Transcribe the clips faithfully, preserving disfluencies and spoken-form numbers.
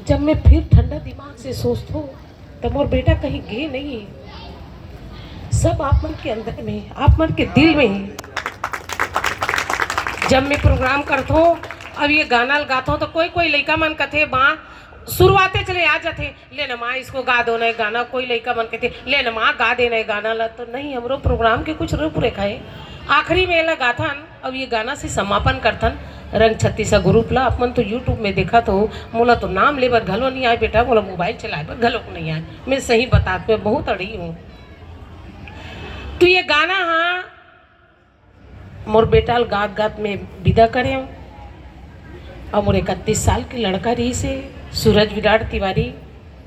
जब मैं फिर ठंडा दिमाग से सोचथों, त मोर बेटा कहीं गे नहीं हे। सब आप मन के अंदर में हे, आप मन के दिल में हे। जब मैं प्रोग्राम करथों, अब ये गाना ल गाथों, त कोई कोई लइका मन कथे, माँ, शुरुआते चले आ जाथे, "ले न माँ, इसको गा दो ना ये गाना।" कोई लइका मन कथे, "ले न माँ, गा दे ना ये गाना ला।" तो नहीं, हमरो प्रोग्राम के कुछ रूपरेखा हे। आखिरी में एला गाथन, अब ये गाना से समापन करथन। रंग छत्तीसा ग्रुप ला आप मन तो YouTube में देखत हो, मोला तो नाम ले बर घलो नहीं आए बेटा, मोला मोबाइल चलाए बर घलो नहीं आए। मैं सही बतात, मैं बहुत अड़ी हूँ। तो ये गाना हा मोर बेटा ल गात गात में विदा करे हूँ। और मोर इकतीस साल के लड़का रहिस हे, सूरज विराट तिवारी,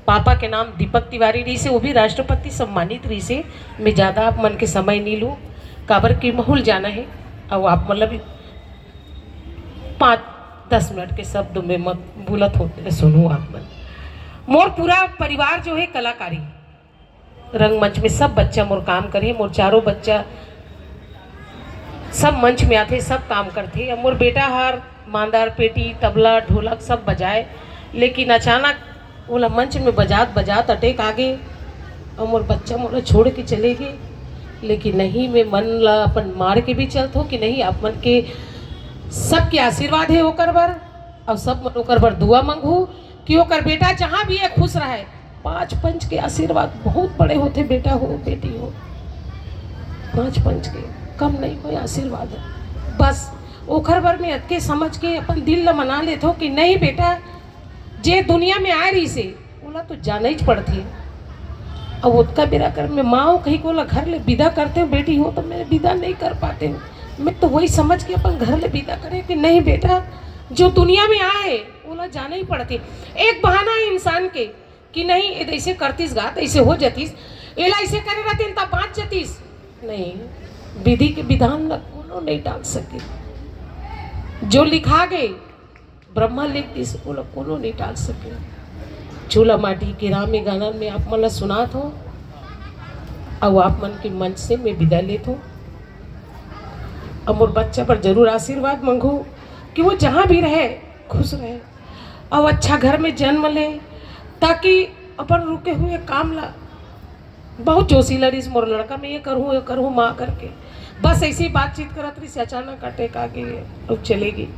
पापा के नाम दीपक तिवारी रहिस हे, वो भी राष्ट्रपति सम्मानित रहिस हे। मैं ज़्यादा आप मन के समय नहीं लूँ, काबर कि महूँ ल जाना हे। और आप मतलब पाँच दस मिनट के शब्द में मत बोलत होते, सुनो आप मन। मोर पूरा परिवार जो हे कलाकारी, रंगमंच में सब बच्चा मोर काम करे, मोर चारों बच्चा सब मंच में आथे, सब काम करथे। अब मोर बेटा हर मांदर, पेटी, तबला, ढोलक सब बजाए, लेकिन अचानक ओला मंच में बजात बजात अटैक आ गे और मोर बच्चा मोला छोड़ के चले गे। लेकिन नहीं, मैं मन ला अपन मार के भी चलथों कि नहीं, आप मन के सबके आशीर्वाद हे ओकर बर, और सब मन ओकर बर दुआ मंगहू कि ओकर बेटा जहाँ भी हे खुश रहे। पाँच पंच के आशीर्वाद बहुत बड़े होथे बेटा हो, बेटी हो, पाँच पंच के कम नहीं होय आशीर्वाद। बस ओखर बर मैं अतके समझ के अपन दिल ला मना लेथों कि नहीं बेटा, जे दुनिया में आए रहिस हे, ओला तो जाना ही पड़थे। अब ओतका बेरा कर मैं माँ हूँ, कहीं को ओला घर ले विदा करते हूँ, बेटी हो, तो मैं विदा नहीं कर पाते हूँ। मैं तो वही समझ के अपन घर ले विदा करे कि नहीं बेटा, जो दुनिया में आए, ओला जाना ही पड़थे। एक बहाना हे इंसान के कि नहीं, ये ऐसे करतिस गा, त ऐसे हो जातिस, एला ऐसे करे रहतिन, त बाँच जातिस। नहीं, विधि के विधान ला कोनो नहीं टाल सके। जो लिखा गे, ब्रह्मा लिख दिस, ओला कोनो नहीं टाल सके। चूल्हा माटी के राम ये गाना में आप मन ला सुनात हों, अउ आप मन के मंच से मैं विदा लेत हों। अब मोर बच्चा पर जरूर आशीर्वाद मंगहू कि वो जहाँ भी रहे, खुश रहे, अउ अच्छा घर में जन्म ले, ताकि अपन रुके हुए काम ला, बहुत जोशीला रहिस मोर लड़का, मैं ये करहूँ, ये करहूँ माँ करके, बस ऐसे ही बातचीत करत रहिस, अचानक अटैक आ गे, अब चले गे।